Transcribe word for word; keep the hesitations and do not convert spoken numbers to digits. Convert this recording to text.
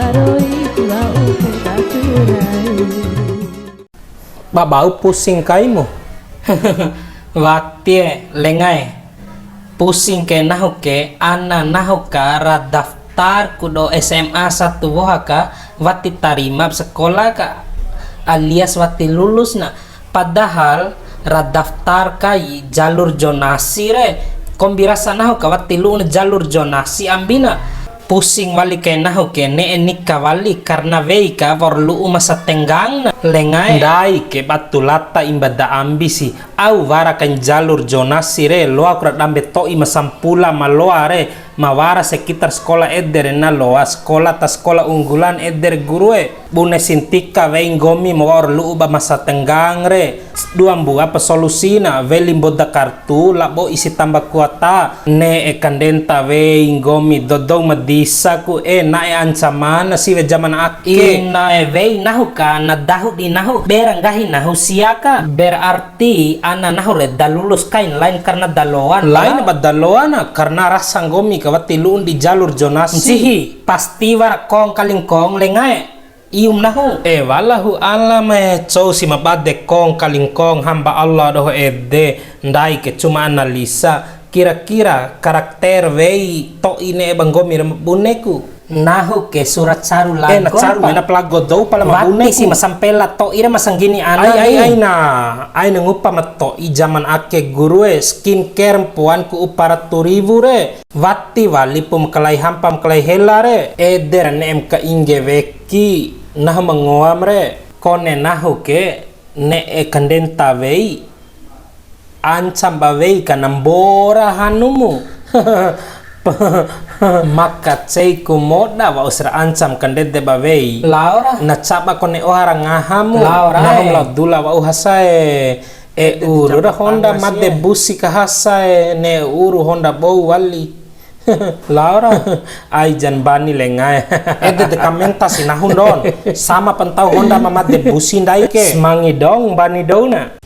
Roi ku wa'u ku taturai. Babau pusing kaimu. Wati e, lengae. Pusing ke nahu ke, ana nahu ka ra daftar ku do S M A satu woha ka, wati tarima sekolah ka, alias wati lulus na. Padahal ra daftar kai jalur zonasi re, kombi rasa nahu ka wati lu'u na jalur zonasi ambina. Pusing wali kai nahu ke, ne'e nika wali karena wei ka wa'ur lu'u masa tenggang na lengae. Ndai ke batu lata imba da ambi si, au wara kain jalur zonasi re, loaku ra dambe to'i ma sampula ma loa re, ma wara sekitar sekolah ede re na loa, sekolah ta sekolah unggulan ede re guru e. Bune sintika wei nggomi ma wa'ur lu'u ba masa tenggang re. Dua mbua pa solusina, weli mboda kartu labo isi tamba kuota. Ne'e kandenta wei nggomi, dodou ma disa ku e, na'e ancamana siwe jaman ake. Inae wei nahu ka, na dahu di nahu, bera nggahi nahu sia ka. Berarti ana nahu re da lulus kain, lain karena daloan. Lain ba daloana, karena rasa nggomi ka wati lu'un di jalur zonasi. Ncihi, pasti wara kong kalingkong lengae. Ium nahu. E, wallahu alam e, cou si ma bade kong kalingkong hamba Allah doho ede, ndai ke cuma analisa, kira-kira karakter wei to'i ne'e ba nggomi re ma bune ku. Nahu ke sura caru lago. E, na caru mena pelago dou pala ma bune ku. Wati si ma sampela to'i re ma sanggini ana ni. Ai, ai, ai na, ai na ngupa ma to'i jaman ake guru e, skincare mpoan ku upa ratu riwu re. Wati walipu ma kalai hampa ma kalai hela re, ede ra ne'em ka ingge weki, nahu ma ngoam re, kone nahu ke ne'e kandenta wei, ancam ba wei ka na mbora hanumu. Maka cei ku moda wa'us ra ancam kandede ba wei. Lao ra. Na caba kone oha ra ngahamu. Lao ra, nahu e. Lao dula wa'u hasae. E uru ra honda made busi ka hasa e, ne'e uru honda bou wali. Lao ra. Ai jan bani lengae. Ede de kamenta si nahu ndon. Sama pa ntau honda ma made busi ndai ke. Semangi dong bani douna.